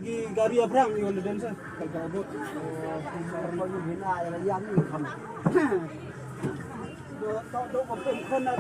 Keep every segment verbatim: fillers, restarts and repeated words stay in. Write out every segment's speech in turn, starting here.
Ki gari abrang ni wala den sa. Ka gari bot. Ko ni bina ya yang ni kan. Do to do ko pen kon na.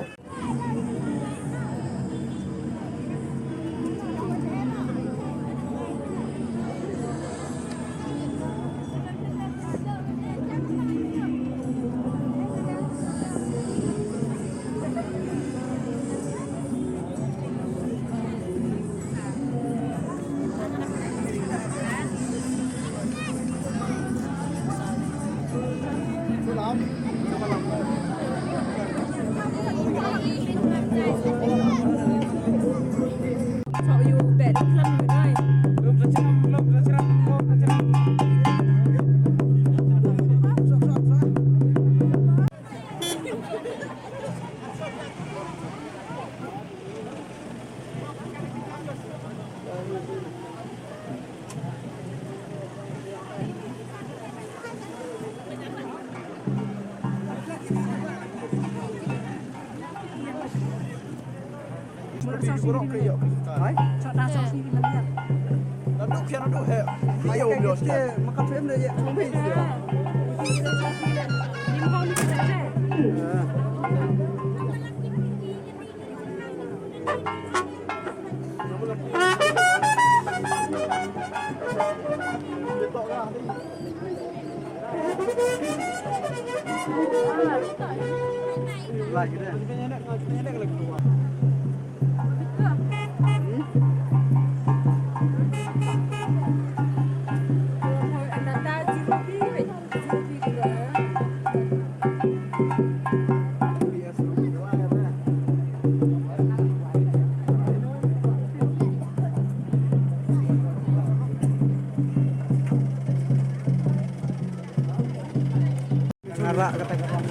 Ngarak kata ka bang.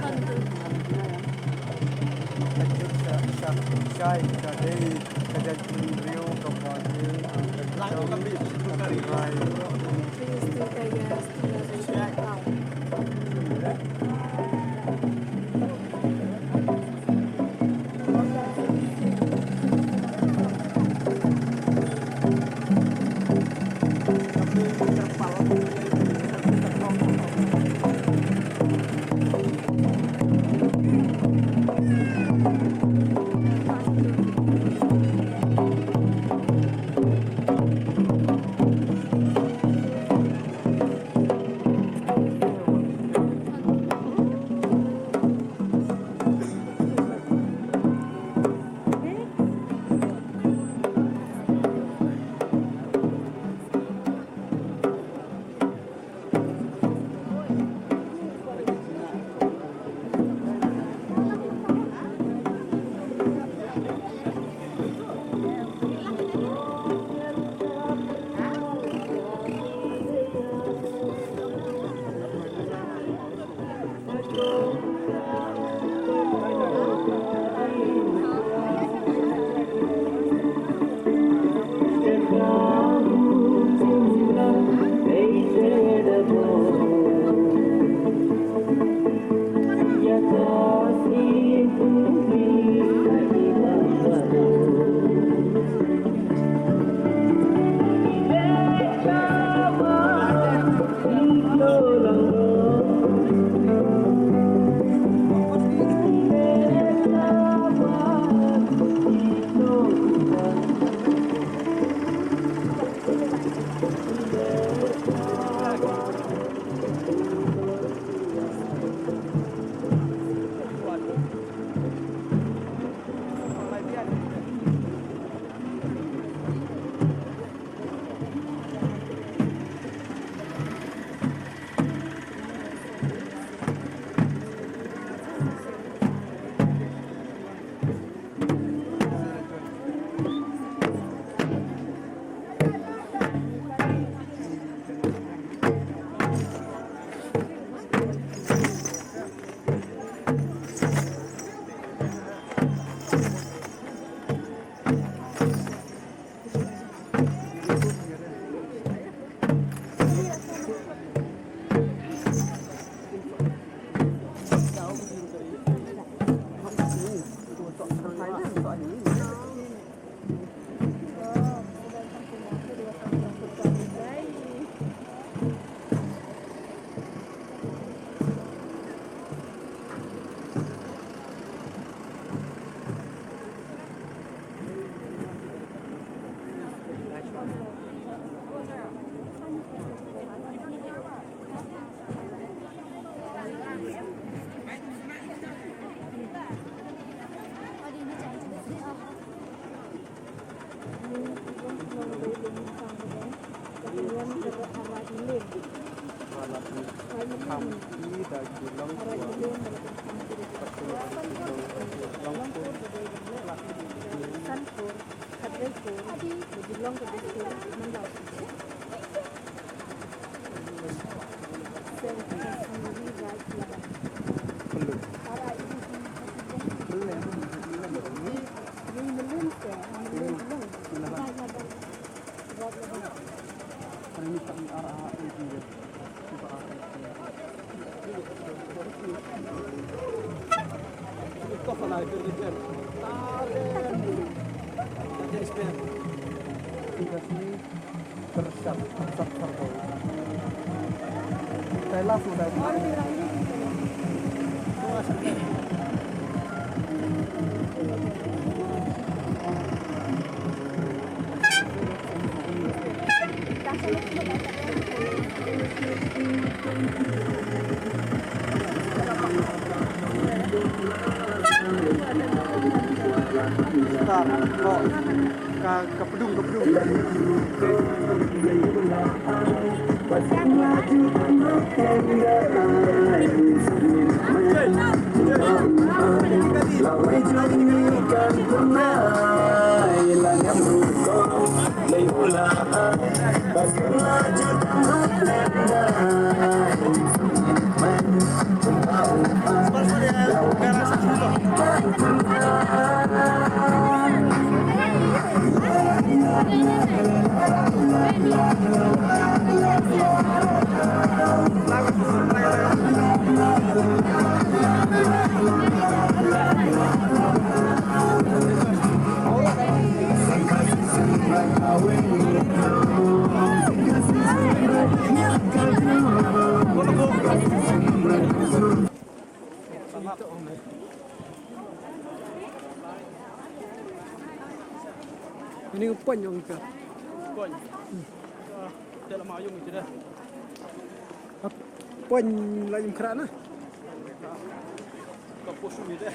Ka jut sha, sha, shai, sha dei, ka jait briew, ka ba dei, ka jait briew. Ka, ka pdung, ka pdung. Ini pon yang ka. Pon. Hmm. Ah, dah lama yung itu dah. Pon la im khra na. Ka pos yung itu.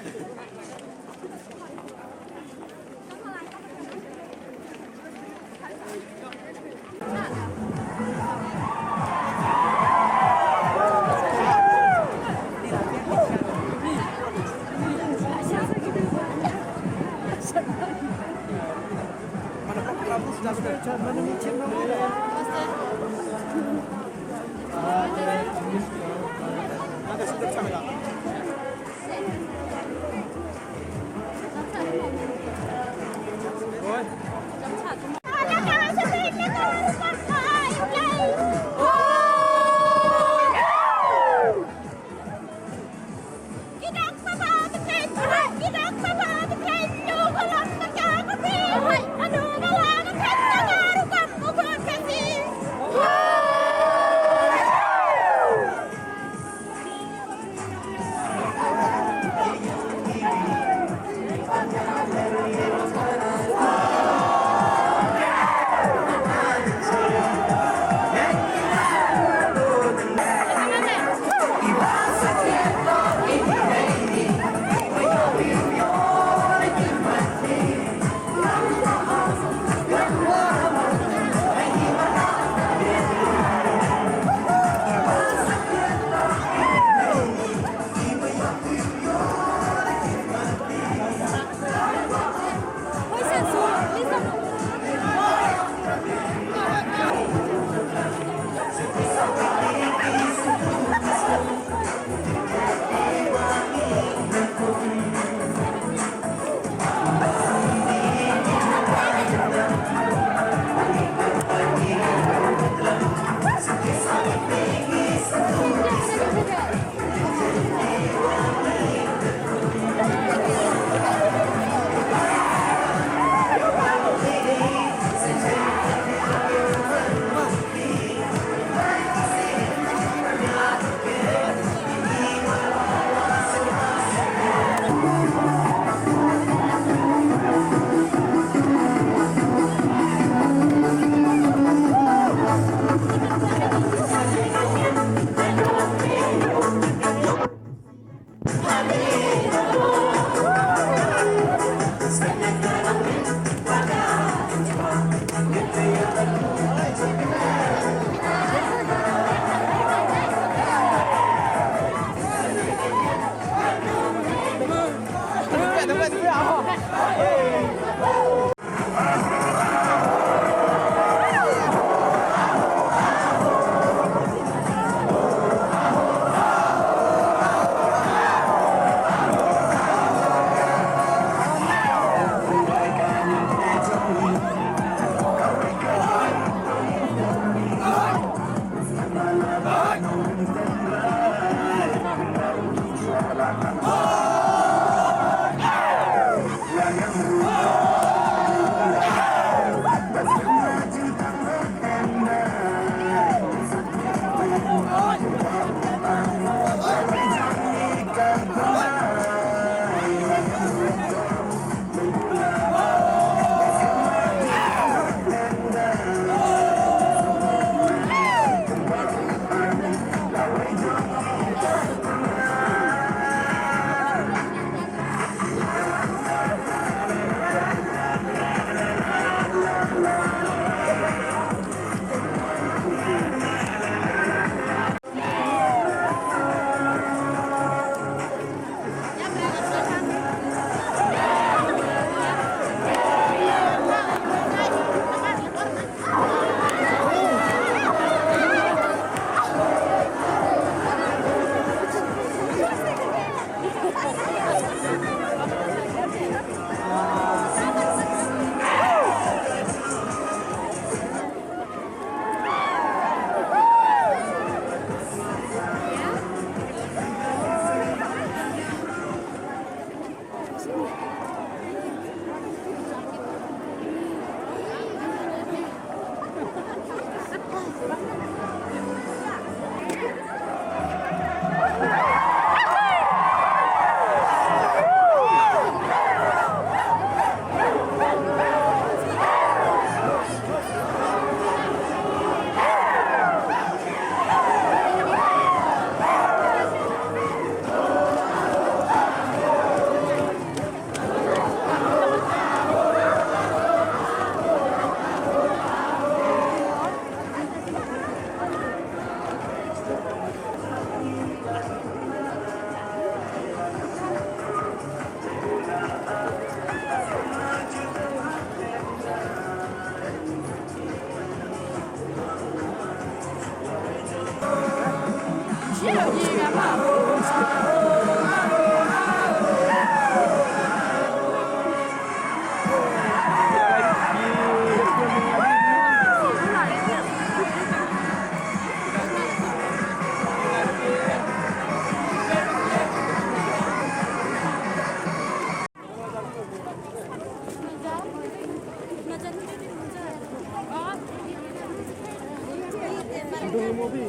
Dung mo bi.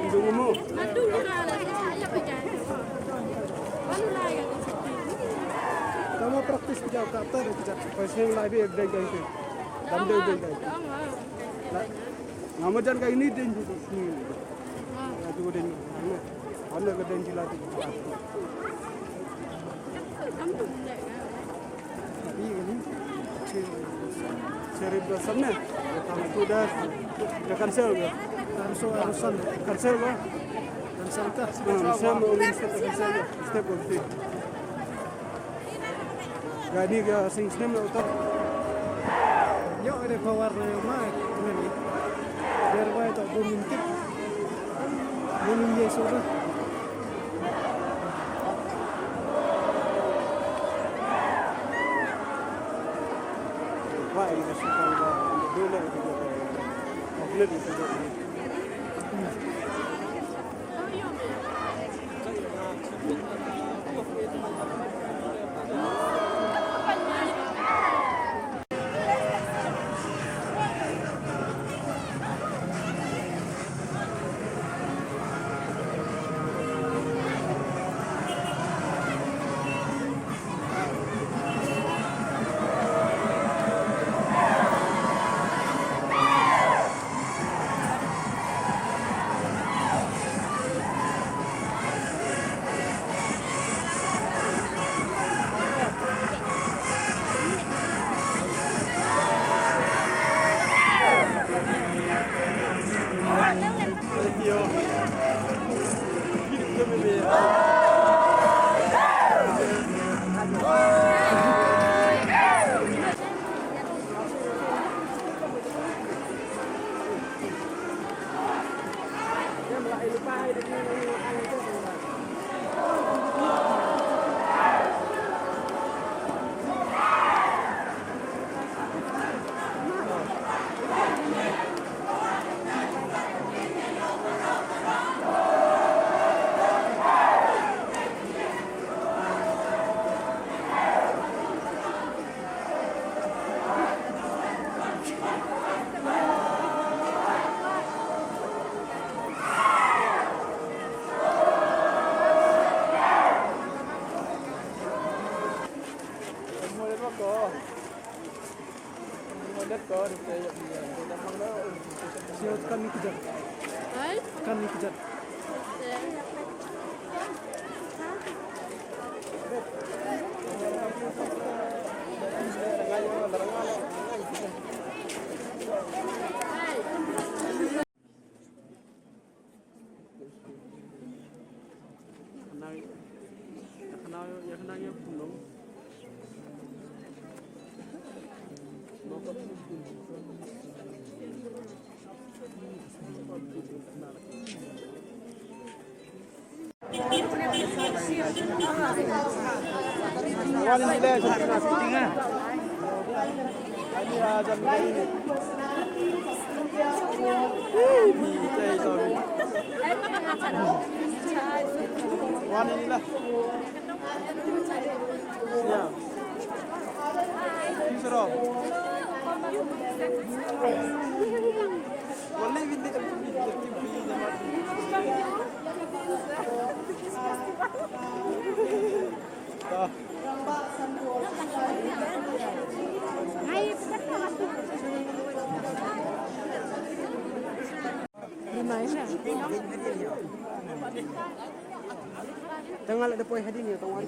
Dung mo. Tama practice pijak kata de pijak. Pasen lai bi ek dai gai ke. Dam dai dai gai. Ngam jan gai ni den ji ni. Adu den. Ana ka den ji la tu. Cherry blossom ne? Tang tu dah, dah cancel ke? Cancel, cancel. Cancel ke? Hmm, cancel, cancel ke? Step one. Ga ni ga sing snem na utak. Yo, ada power na ma, ni. Derbai tak bomin kit. Bomin dia suruh. Siya, kan ni kejap. Hai? Kan ni kejap. Tang la da poi hadin ïa, tang wari.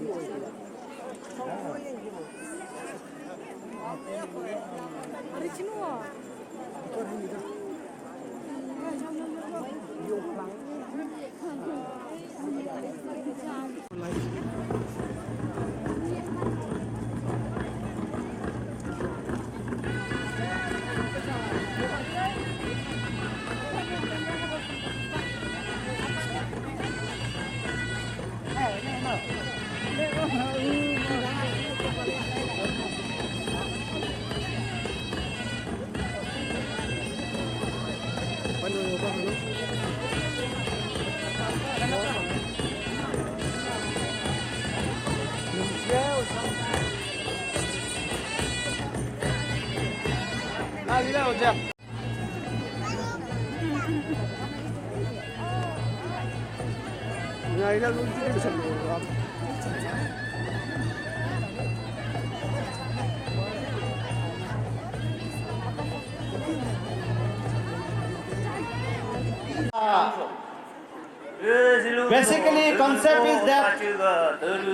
Basically, concept is that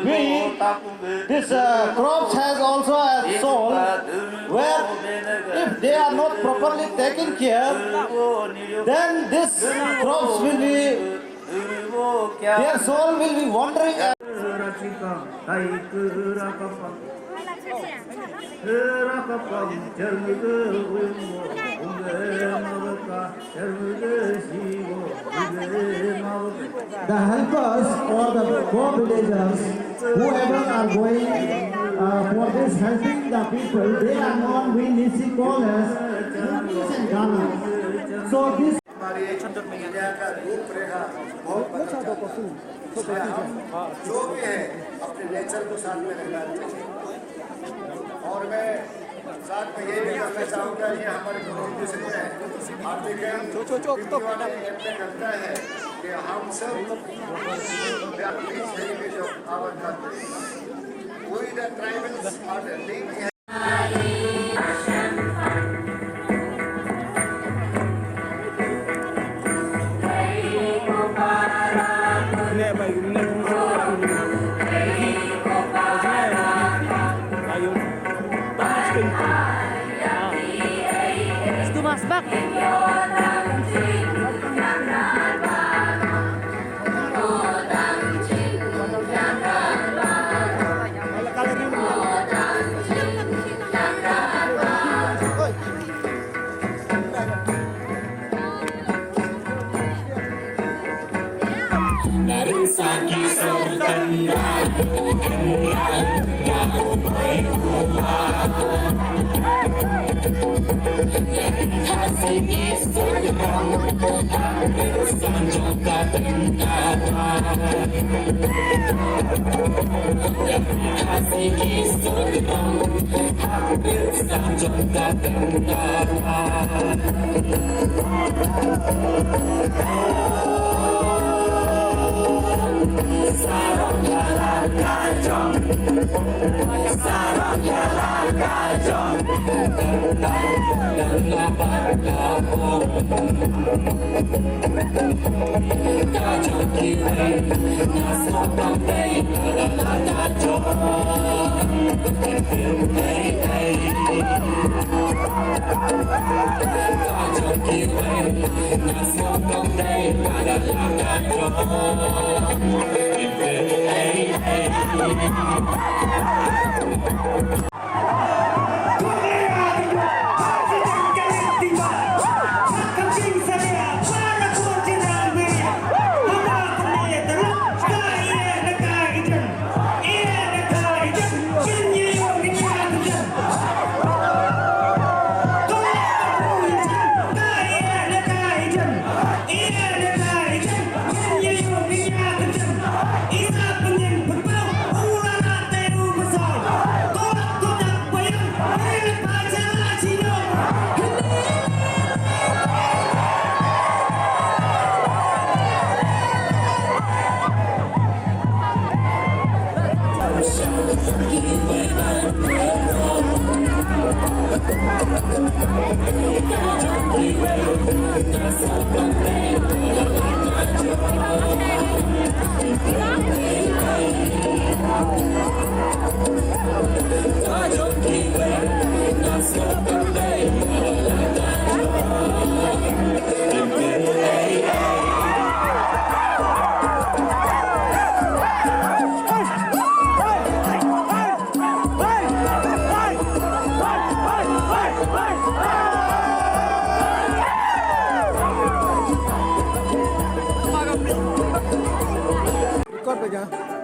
we, this uh, crops has also a soul, where if they are not properly taken care, then this crops will be, their soul will be wandering. The helpers or the co-villagers, whoever are going uh, for this helping the people, they are known, we Nyishi call as Munis and Galas. So this हमारी एक इंडिया का रूपरेखा बहुत बदल जाता है। इसलिए हम जो भी है, अपने नेचर को साथ में रहना चाहिए। और मैं साथ में ये भी कहना चाहूँगा, ये हमारे कॉन्स्टिट्यूशन में है। आप देखें, टीपीवाला ये अपने करता है कि हम सब बीच में जो आवाज आते हैं, we the tribals are the lead. Record bhaiya.